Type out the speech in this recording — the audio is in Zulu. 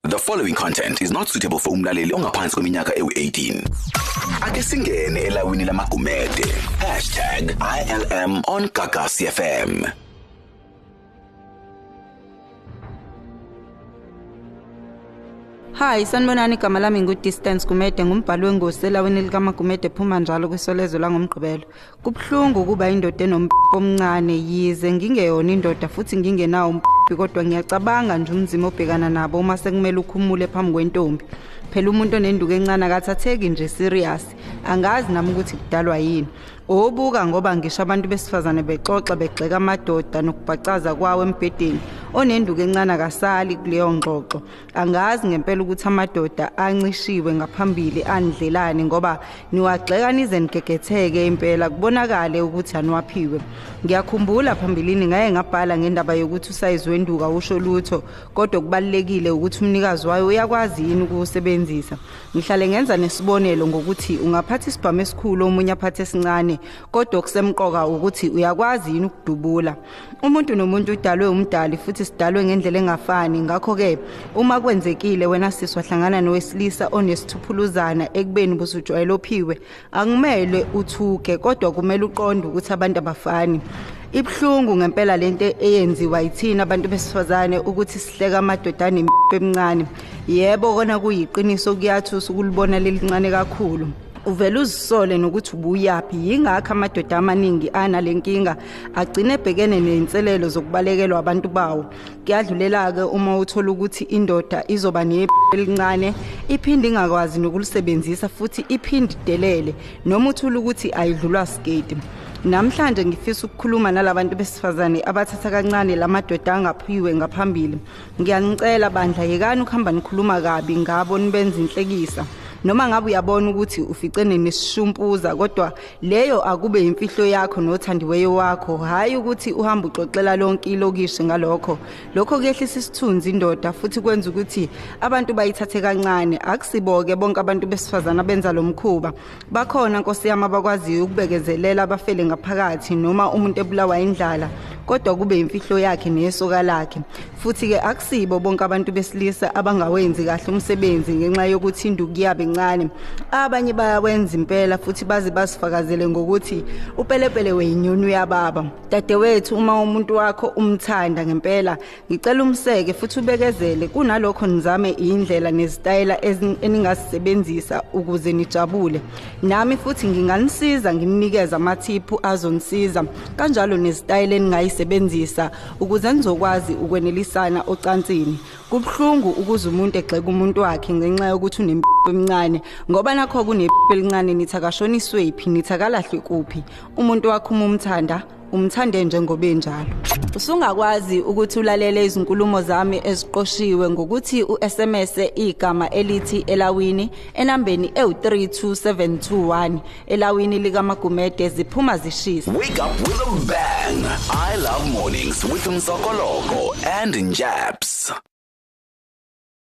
The following content is not suitable for umlaleli ongaphansi kweminyaka ewu-18. Ake singene elawini lamaGumede. #ILM on Gagasi FM. Hi, sanibonani, igama lami ngu-Distance Gumede, ngumbhali wengosi elawini likaMagumede, phuma njalo kwiSolezwe langoMgqibelo. Kubuhlungu ukuba indoda omncane, yize ngingeyona indoda futhi ngingenawo kodwa ngiyacabanga nje umzimo obhekana nabo uma sekumele ukhumule phambi kwentombi. Phela umuntu onenduku encane akathatheki nje serious. Angazi nami ukuthi kudalwa yini. Obuka ngoba ngisho abantu besifazane bexoxa begxeka amadoda nokubhacaza kwawo embhedeni, onenduku encane akasali kuleyo ngxoxo. Angazi ngempela ukuthi amadoda ancishiwe ngaphambili andlelani, ngoba niwagxeka nize nigegetheke impela, kubonakale ukuthi aniwaphiwe. Ngiyakhumbula phambilini ngaye ngabhala ngendaba yokuthi usayizi wenduku usho lutho, kodwa kubalulekile ukuthi umnikazi wayo uyakwazi yini ukuwusebenzisa. Ngihlale ngenza nesibonelo ngokuthi ungaphatha isibhamu esikhulu omunye aphathe esincane, kodwa okusemqoka ukuthi uyakwazi yini ukudubula. Umuntu nomuntu udalwe umdali futhi sidalwe ngendlela engafani. Ngakho-ke uma kwenzekile wena sisi wahlangana nowesilisa onesithuphuluzana ekubeni busujwayele ophiwe, akumele uthuke, kodwa kumele uqonde ukuthi abantu abafani. Ibuhlungu ngempela lento eyenziwa yithina abantu besifazane ukuthi sihleka amadoda anempi emincane. Yebo, kona kuyiqiniso, kuyathusa ukulibona lelincane kakhulu. Uvela uzisole nokuthi ubuyaphi. Yingakho amadoda amaningi analenkinga agcine ebhekene nezinselelo zokubalekelwa abantu bawo. Kuyadlulela-ke uma uthola ukuthi indoda izoba elincane, iphinde ingakwazi nokulisebenzisa futhi iphinde idelele, noma uthula ukuthi ayidlulwa skate. Namhlanje ngifisa ukukhuluma nalabantu besifazane abathatha kancane lamadoda angaphiwe ngaphambili. Ngiyanicela bandla, yekani ukuhamba nikhuluma kabi ngabo, nibenza inhlekisa. Noma ngabe uyabona ukuthi uficene nesishumpuza, kodwa leyo akube imfihlo yakho nothandiweyo wakho, hayi ukuthi uhambe uxoxela lonke ilokishi ngalokho. Lokho kuyehlisa isithunzi indoda futhi kwenza ukuthi abantu bayithathe kancane. Akusibo-ke bonke abantu besifazane abenza lo mkhuba. Bakhona nkosi yami abakwaziyo ukubekezelela abafele ngaphakathi noma umuntu ebulawa indlala, kodwa kube imfihlo yakhe nesoka lakhe. Futhi-ke akusibo bonke abantu besilisa abangawenzi kahle umsebenzi ngenxa yokuthi induku yabo encane. Abanye bayawenza impela futhi baze basifakazele ngokuthi upelepele weyinyoni uyababa. Dadewethu, uma umuntu wakho umthanda ngempela, ngicela umseke futhi ubekezele. Kunalokho nizame indlela nezitayela eningasebenzisa ukuze nijabule. Nami futhi nginganisiza, nginikeze amathiphu azonisiza, kanjalo nezitayela eningayisebenzisa ukuze nizokwazi ukwenelisana ocansini. Kubuhlungu ukuze umuntu egxeka umuntu wakhe ngenxa yokuthi unempi emincane, ngoba nakho kunempi elincane nithi akashoniswephi, nithi akalahlwe kuphi. Umuntu wakho uma umthanda, umthande njengoba enjalo. Usungakwazi ukuthi ulalele izinkulumo zami eziqoshiwe ngokuthi u-SMS igama elithi elawini enambeni ewu-32721. Elawini likaMagumede ziphuma zishisa. Wake up with a bang. I love mornings with Mzokoloko and Njaps.